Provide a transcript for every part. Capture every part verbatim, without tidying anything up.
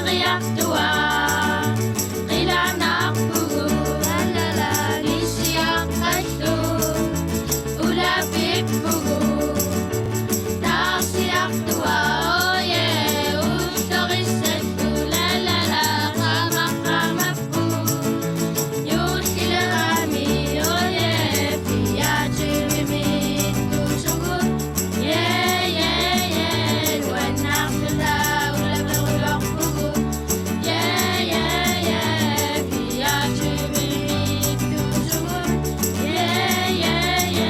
Iartua, qilanarpugut, la, la, la, lisiaqallu, ulapippugut, taarsiartua, oje, ullorissallu, la, la, la, qamaqamappu, juullilerami, oje, fireogtyvemiittusugut, ja, ja, ja, nuannaarluta, ulaperujorpugut. Ja, ja, ja, fireogtyvemiittusugut. Ja, ja, ja,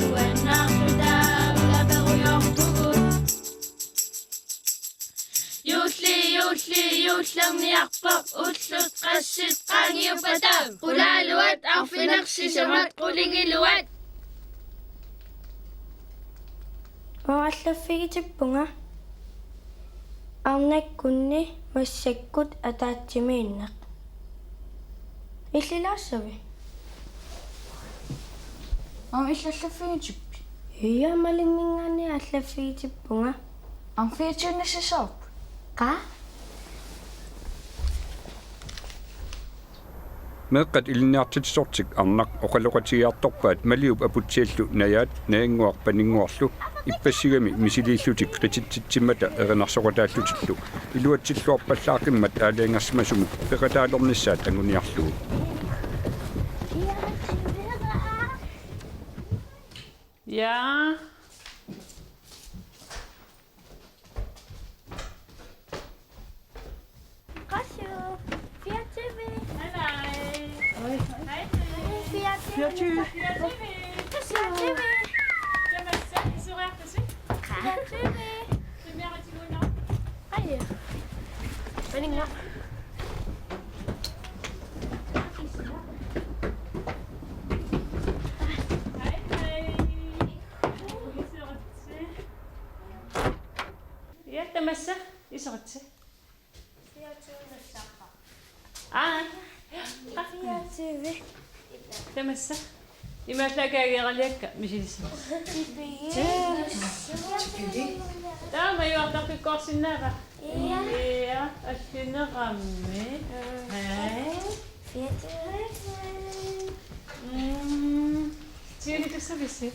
nuannaarluta ulaperujorpugut. Juulli, juulli, juullerniarpoq, ullut qassit qaangiuppata. Qulaaluat, arfineq-sisamat, qulingiluat. Uanga allaffigitippunga. Arnakkunni massakkut ataatsimiinneq. Illit ilaassavit? Aamma illit allaffigitippit? Ja, Malinninngaanniit allaffigitippunga. Aamma fireogtyvemiittussaapput? Qaa? Meeqqat ilinniartitsisortik arnaq oqaloqatigiartorpaat Maliup aputsiallu Najaat, Najannguaq Paninnguarlu, ippassigami misiliillutik qititsitsimmata erinarsoqataallutillu iluatsilluarpallaaqimmat aalajangersimasumik peqataalernissaat anguniarlugu. Ja. Qassu, fireogtyve. Hej. Hej. Fireogtyve. Fireogtyve. Qassu. Fireogtyve. Tamassa, isorartusi. Fireogtyve. Tamassa, isorartusi. Hej. Malinga. Hej, hej. Isorartusi. Ja, tamassa, isorartusi. Aa. Fireogtyve. Tamassa. Imaallaat kaageeraliakka misilissavasi. Taama juartarfikkoorsinnaava? Ja. Ja, allinerami. Hej. Fireogtyve. Mm. Siunissavisi?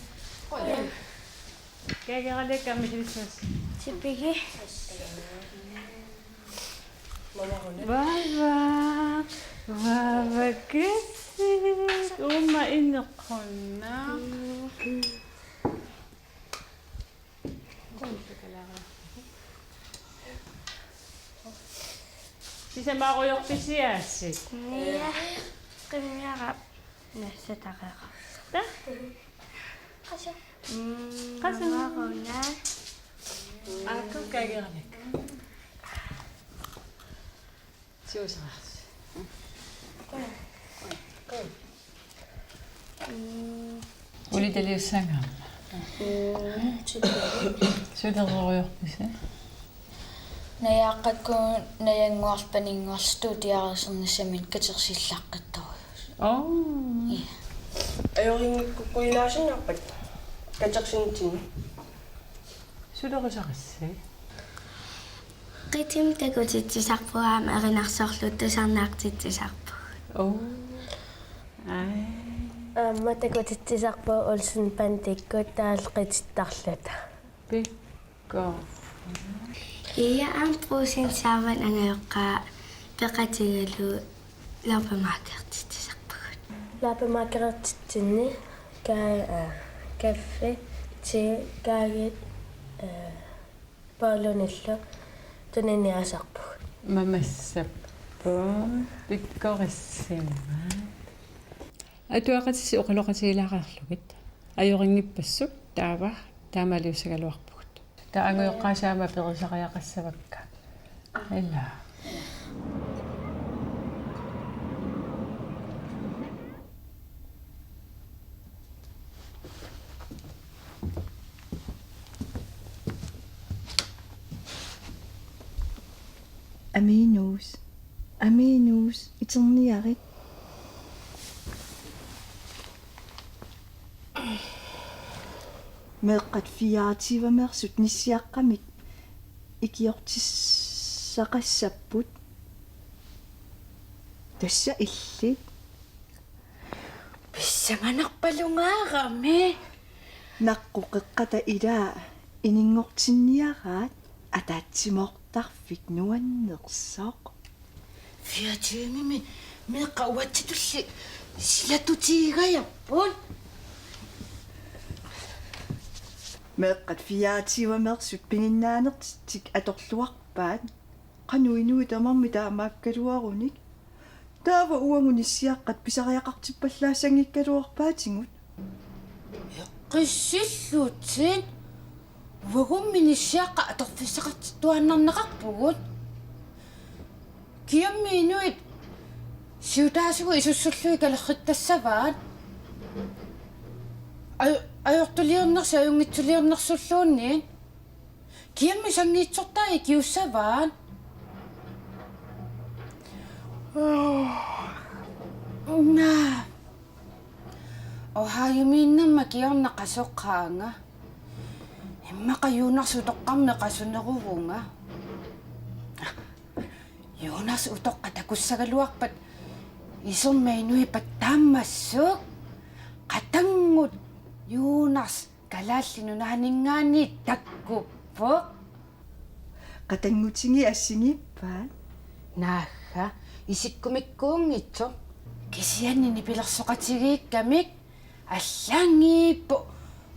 Kaageeraliakka misilissavasi. Tipigi. Vava, vava, kissik, uuma inequnaq. Sisamaarujorpisiaasi? Ja. Qimmiaraq. Nassatareeraq. Ta? Qassu. Mm, qassu. Mamaruna. Aakkuk kaageeranik. Siuseraarsi. Mm. Ulitaliussaanga aamma. Mm. Sulereerujorpisi? Najaaqqakkut Najannguarlu Paninnguarlu studiarisarnissaminnik katersillaqqittorujussuuvoq. Oo. Ja. Ajorinngikkukkut ilaasinnaappat katersinnitsinni? Sulerusarissi? Qitimik takutitsisarpugut aamma erinarsorluta tusarnaartitsisarpugut. Oo. Ai. Aamma takutitsisarpugut Olsen Bandikkut taavalu qitittarluta. Pikku. Ja, aamma Brugsen Saavat angajoqqaat peqatigalugu loppemarkedititsisarpugut. Loppemarkedititsinni ka-, aa, kaffi, te, kaagit, aa, bollunillu tuniniaasarpugut. Mamassapput, pikkorissimmat. Atuaqatissi oqaloqatigilaariarlugit. Ajorinngippassuk taava taamaaliussagaluarpugut. Taava angajoqqaasi aamma perisariaqassavakka. Ila. Aminus. Aminus, iterniarit. Meeqqat fireogtyvemeersut nissiaqqamik ikiortissaqassapput. Tassa illit. Pissanganarpalungaarami. Naqqu qeqqata ilaa ininngortinniaraat ataatsimoortarfik nuannersoq. Fireogtyvemi meeqqat uatsitulli silatutigigajapput. Meeqqat fireogtyvemeersut piginnaanertik atorluarpaat. Qanoq inuit tamarmik taamaakkaluarunik. Taava uagut nissiaqqat pisariaqartippallaassanngikkaluarpaatigut. Eqqissillutit. Uagummi nissiaqqat atorfissaqartittuaannarneqarpugut. Kiammi inuit siutaasugut isussullugit kalerrittassavaat. Aju-, ajortuliornersi ajunngitsuliornersulluunniit. Kiammi sanngiitsortai ikiussavaat. Naa. Ohiomiinnamma kingorna qasoqaanga. Immaqa Jonas utoqqarmi qasuneruvunga. Jonas utoqqat takussagaluarpat isermik inuit pattaammassuk. Qatanngut Jonas Kalaallit Nunaanninngaanniit takkuppoq. Qatanngutigiit assigiippaat. Naagga, isikkumikkuunngitsoq. Kisianni nipilersoqatigiikkamik allaanngippoq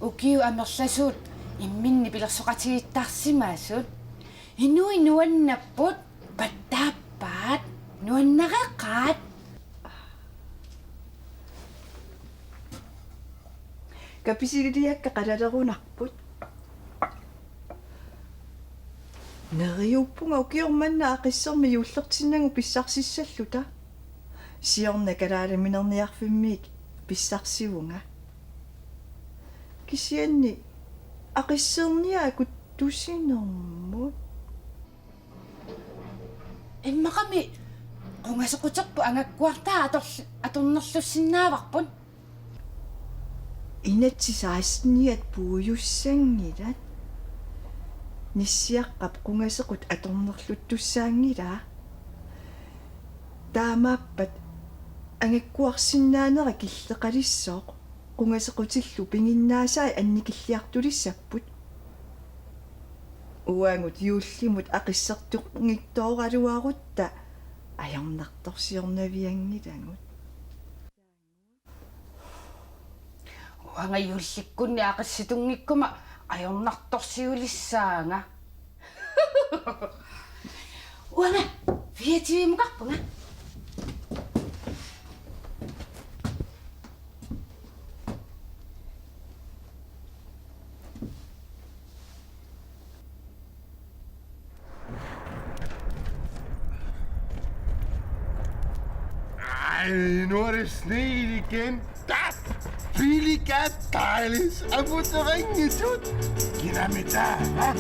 ukiut amerlasuut imminnut nipilersoqatigiittarsimasut. Inuit nuannapput, pattaappaat, nuannareqaat. Kapisililiakka qalalerunarput. Neriuppunga ukioq manna aqissermik juullertinnagu pissarsissalluta. Siorna kalaaliminerniarfimmiit pissarsivunga. Kisianni aqisserniakkut tusinermut. Immaqami qungasequterput angakkuartaa atorl-, atornerlussinnaavarput. Inatsit seksteniat puigussanngilat. Nissiaqqap qungasequt atornerluttussaanngilaa. Taamaappat angakkuarsinnaanera killeqalissooq qungasequtillu piginnaasai annikilliartulissapput. Uagut juullimut aqissertunngitsooraluarutta ajornartorsiornavianngilagut. Uanga juullikkunni aqissertunngikkuma ajornartorsiulissaanga. Uanga fireogtyvemukarpunga. Ej, nu er det sne igen. Gas! Billig gas, dejligt. Abu, så ringe, tut. Giv mig der, hva'?